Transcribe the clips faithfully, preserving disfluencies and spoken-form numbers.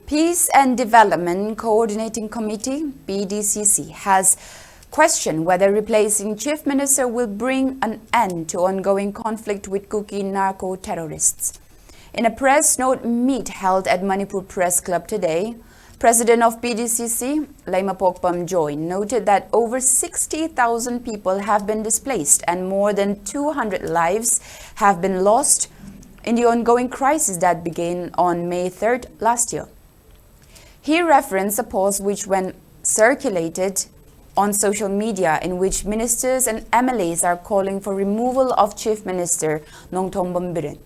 Peace and Development Coordinating Committee, P D C C, has questioned whether replacing Chief Minister will bring an end to ongoing conflict with Kuki narco-terrorists. In a press note meet held at Manipur Press Club today, President of P D C C, Leimapokpam Joy, noted that over sixty thousand people have been displaced and more than two hundred lives have been lost in the ongoing crisis that began on May third last year. He referenced a post which went circulated on social media in which ministers and M L As are calling for removal of Chief Minister Nongthombam Biren,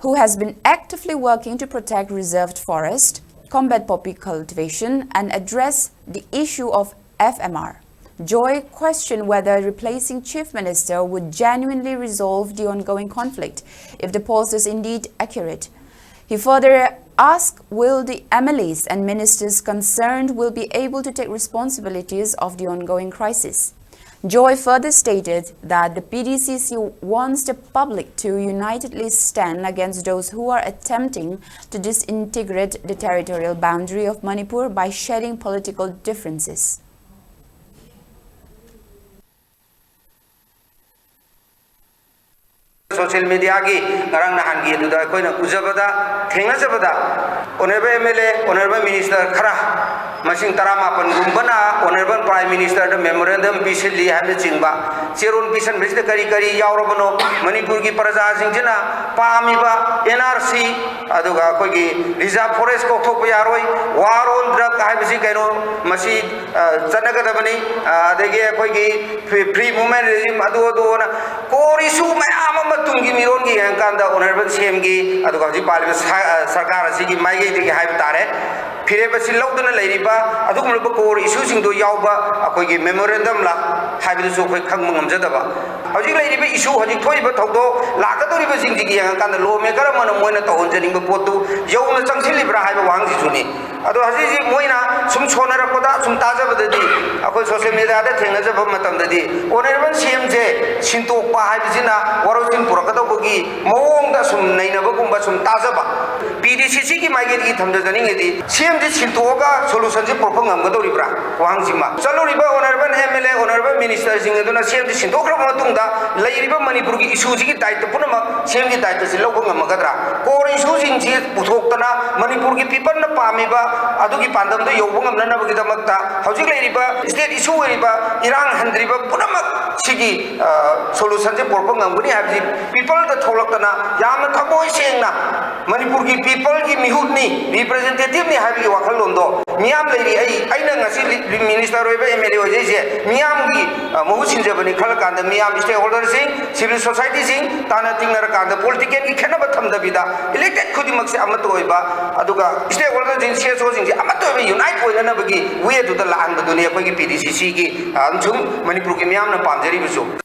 who has been actively working to protect reserved forest, combat poppy cultivation, and address the issue of F M R. Joy questioned whether replacing Chief Minister would genuinely resolve the ongoing conflict, if the post is indeed accurate. He further asked, will the M L As and ministers concerned will be able to take responsibilities of the ongoing crisis? Joy further stated that the P D C C wants the public to unitedly stand against those who are attempting to disintegrate the territorial boundary of Manipur by shedding political differences. Social mediaꯒꯤ ꯉꯔꯥꯡ ꯅꯍꯥꯟꯒꯤ ꯑꯗꯨꯗ ꯑꯩꯈꯣꯏꯅ ꯎꯖꯕꯗ, ꯊꯦꯡꯅꯖꯕꯗ, Honourable M L A, Honourable Minister ꯈꯔ ꯃꯁꯤꯡ ꯇꯔꯥꯃꯥꯄꯟꯒꯨꯝꯕꯅ Honourable Prime Ministerꯗ memorandum ꯄꯤꯁꯤꯜꯂꯤ ꯍꯥꯏꯕꯅꯆꯤꯡꯕ ꯆꯦꯔꯣꯜ ꯄꯤꯁꯤꯟꯕꯁꯤꯗ ꯀꯔꯤ ꯀꯔꯤ ꯌꯥꯎꯔꯕꯅꯣ, ꯃꯅꯤꯄꯨꯔꯒꯤ ꯄ꯭ꯔꯖꯥꯁꯤꯡꯁꯤꯅ ꯄꯥꯝꯃꯤꯕ N R C, ꯑꯗꯨꯒ ꯑꯩꯈꯣꯏꯒꯤ reserve forest ꯀꯣꯛꯊꯣꯛꯄ ꯌꯥꯔꯣꯏ, war on drug ꯍꯥꯏꯕꯁꯤ ꯀꯩꯅꯣ, ꯃꯁꯤ ꯑ, ꯆꯠꯅꯒꯗꯕꯅꯤ, ꯑ, ꯑꯗꯒꯤ ꯑꯩꯈꯣꯏꯒꯤ free, free movement regime ꯑꯗꯨ ꯑꯗꯨꯅ core issue ꯃꯌꯥꯝ ꯑꯃ ꯇꯨꯡꯒꯤ ꯃꯤꯔꯣꯟꯒꯤ ꯌꯦꯡꯉꯀꯥꯟꯗ Honourable CMꯒꯤ, ꯑꯗꯨꯒ ꯍꯧꯖꯤꯛ ꯄꯥꯜꯂꯤꯕ ꯁ-, ꯑ, ꯁꯔꯀꯥꯔ ꯑꯁꯤꯒꯤ ꯃꯥꯏꯀꯩꯗꯒꯤ ꯍꯥꯏꯕ ꯇꯥꯔꯦ, ꯐꯤꯔꯦꯞ ꯑꯁꯤ ꯂꯧꯗꯨꯅ ꯂꯩꯔꯤꯕ ꯑꯗꯨꯒꯨꯝꯂꯕ core issueꯁꯤꯡꯗꯣ ꯌꯥꯎꯕ ꯑꯩꯈꯣꯏꯒꯤ memorandumꯂ ꯍꯥꯏꯕꯗꯨꯁꯨ ꯑꯩꯈꯣꯏ ꯈꯪꯕ ꯉꯝꯖꯗꯕ꯫ ꯍꯧꯖꯤꯛ ꯂꯩꯔꯤꯕ issue, ꯍꯧꯖꯤꯛ ꯊꯣꯛꯏꯕ ꯊꯧꯗꯣꯛ, ꯂꯥꯛꯀꯗꯧꯔꯤꯕꯁꯤꯡꯁꯤꯒꯤ ꯌꯦꯡꯉꯀꯥꯟꯗ lawmaker ꯑꯃꯅ ꯃꯣꯏꯅ ꯇꯧꯍꯟꯖꯅꯤꯡꯕ ꯄꯣꯠꯇꯨ ꯌꯧꯅ ꯆꯪꯁꯤꯜꯂꯤꯕ꯭ꯔꯥ ꯍꯥꯏꯕ ꯋꯥꯍꯪꯁꯤꯁꯨꯅꯤ꯫ ꯑꯗꯣ ꯍꯧꯖꯤꯛ ꯍꯧꯖꯤꯛ ꯃꯣꯏꯅ ꯁꯨꯝ ꯁꯣꯟꯅꯔꯛꯄꯗ ꯁꯨꯝ ꯇꯥꯖꯕꯗꯗꯤ, ꯑꯩꯈꯣꯏ ꯁꯣꯁꯤꯌꯦꯜ ꯃꯦꯗꯤꯌꯥꯗ ꯊꯦꯡꯅꯖꯕ ꯃꯇꯝꯗꯗꯤ, ꯑꯣꯅꯔꯦꯕꯜ ꯁꯤ ꯑꯦꯝꯁꯦ ꯁꯤꯟꯇꯣꯛꯄ ꯍꯥꯏꯕꯁꯤꯅ ꯋꯥꯔꯣꯏꯁꯤꯟ ꯄꯨꯔꯛꯀꯗꯧꯕꯒꯤ ꯃꯑꯣꯡꯗ ꯁꯨꯝ ꯅꯩꯅꯕꯒꯨꯝꯕ ꯁꯨꯝ ꯇꯥꯖꯕ꯫ ꯄꯤ ꯗꯤ ꯁꯤ ꯁꯤꯒꯤ ꯃꯥꯏꯀꯩꯗꯒꯤ ꯊꯝꯖꯅꯤꯡꯉꯤꯗꯤ, ꯁꯤ ꯑꯦꯝꯁꯦ ꯁꯤꯟꯇꯣꯛꯑꯒ ꯁꯣꯂꯨꯁꯟꯁꯦ ꯄꯨꯔꯛꯄ ꯉꯝꯒꯗꯧꯔꯤꯕ꯭ꯔꯥ? ꯋꯥꯍꯪꯁꯤꯃ꯫ ꯆꯠꯂꯨꯔꯤꯕ honourable M L A, honourable ꯃꯤꯅꯤꯁꯇꯔꯁꯤꯡ ꯑꯗꯨꯅ ꯁꯤ ꯑꯦꯝꯁꯦ ꯁꯤꯟꯗꯣꯛꯈ꯭ꯔꯕ ꯃꯇꯨꯡꯗ ꯂꯩꯔꯤꯕ ꯃꯅꯤꯄꯨꯔꯒꯤ ꯏꯁꯨꯁꯤꯒꯤ ꯗꯥꯏꯇ ꯄꯨꯝꯅꯃꯛ ꯁꯤ ꯑꯦꯝꯒꯤ ꯗꯥꯏꯇꯁꯤ ꯂꯧꯕ ꯉꯝꯃꯒꯗ꯭ꯔꯥ? ꯀꯣꯔ ꯏꯁꯨꯁꯤꯡꯁꯤ ꯄꯨꯊꯣꯛꯇꯅ ꯃꯅꯤꯄꯨꯔꯒꯤ ꯄꯤꯄꯜꯅ ꯄꯥꯝꯃꯤꯕ ꯑꯗꯨꯒꯤ ꯄꯥꯟꯗꯝꯗꯨ ꯌꯧꯕ ꯉꯝꯅꯅꯕꯒꯤꯗꯃꯛꯇ ꯍꯧꯖꯤꯛ ꯂꯩꯔꯤꯕ ꯁ꯭ꯇꯦꯠ ꯏꯁꯨ ꯑꯣꯏꯔꯤꯕ ꯏꯔꯥꯡ ꯍꯟꯗ꯭ꯔꯤꯕ ꯄꯨꯝꯅꯃꯛ ꯁꯤꯒꯤ, ꯑ, ꯁꯣꯂꯨꯁꯟꯁꯦ ꯄꯨꯔꯛꯄ ꯉꯝꯒꯅꯤ ꯍꯥꯏꯕꯁꯤ ꯄꯤꯄꯜꯗ ꯊꯣꯛꯂꯛꯇꯅ ꯌꯥꯝꯅ ꯊꯃꯣꯏ ꯁꯦꯡꯅ ꯃꯅꯤꯄꯨꯔꯒꯤ ꯄꯤꯄꯜꯒꯤ ꯃꯤꯍꯨꯠꯅꯤ, ꯔꯤꯄ꯭ꯔꯖꯦꯟꯇꯦꯇꯤꯚꯅꯤ ꯍꯥꯏꯕꯒꯤ ꯋꯥꯈꯜꯂꯣꯟꯗꯣ ꯃꯤꯌꯥꯝ ꯂꯩꯔꯤ꯫ ꯑꯩ, ꯑꯩꯅ ꯉꯁꯤ ꯂꯤ-, ꯃꯤꯅꯤꯁꯇꯔ ꯑꯣꯏꯕ ꯑꯦꯝ ꯑꯦꯜ ꯑꯦ ꯑꯣꯏꯖꯩꯁꯦ ꯃꯤꯌꯥꯝꯒꯤ, ꯑ, ꯃꯍꯨꯠ ꯁꯤꯟꯖꯕꯅꯤ ꯈꯜꯂꯀꯥꯟꯗ ꯃꯤꯌꯥꯝ, ꯁ꯭ꯇꯦꯛ ꯍꯣꯜꯗꯔꯁꯤꯡ, ꯁꯤꯚꯤꯜ ꯁꯣꯁꯥꯏꯇꯤꯁꯤꯡ ꯇꯥꯟꯅ ꯇꯤꯡꯅꯔꯀꯥꯟꯗ ꯄꯣꯂꯤꯇꯤꯀꯦꯜꯒꯤ ꯈꯦꯠꯅꯕ ꯊꯝꯗꯕꯤꯗ ꯏꯂꯦꯛꯇꯦꯠ ꯈꯨꯗꯤꯡꯃꯛꯁꯦ ꯑꯃꯠꯇ ꯑꯣꯏꯕ, ꯑꯗꯨꯒ ꯁ꯭ꯇꯦꯛ ꯍꯣꯜꯗꯔꯁꯤꯡ, ꯁꯤ ꯑꯦꯁ ꯑꯣꯁꯤꯡꯁꯦ ꯑꯃꯠꯇ ꯑꯣꯏꯕ, ꯌꯨꯅꯥꯏꯠ ꯑꯣꯏꯅꯅꯕꯒꯤ ꯋꯦꯗꯨꯗ ꯂꯥꯛꯍꯟꯕꯗꯨꯅꯤ ꯑꯩꯈꯣꯏꯒꯤ ꯄꯤ ꯗꯤ ꯁꯤ ꯁꯤꯒꯤ, ꯑ, ꯑꯃꯁꯨꯡ ꯃꯅꯤꯄꯨꯔꯒꯤ ꯃꯤꯌꯥꯝꯅ ꯄꯥꯝꯖꯔꯤꯕꯁꯨ꯫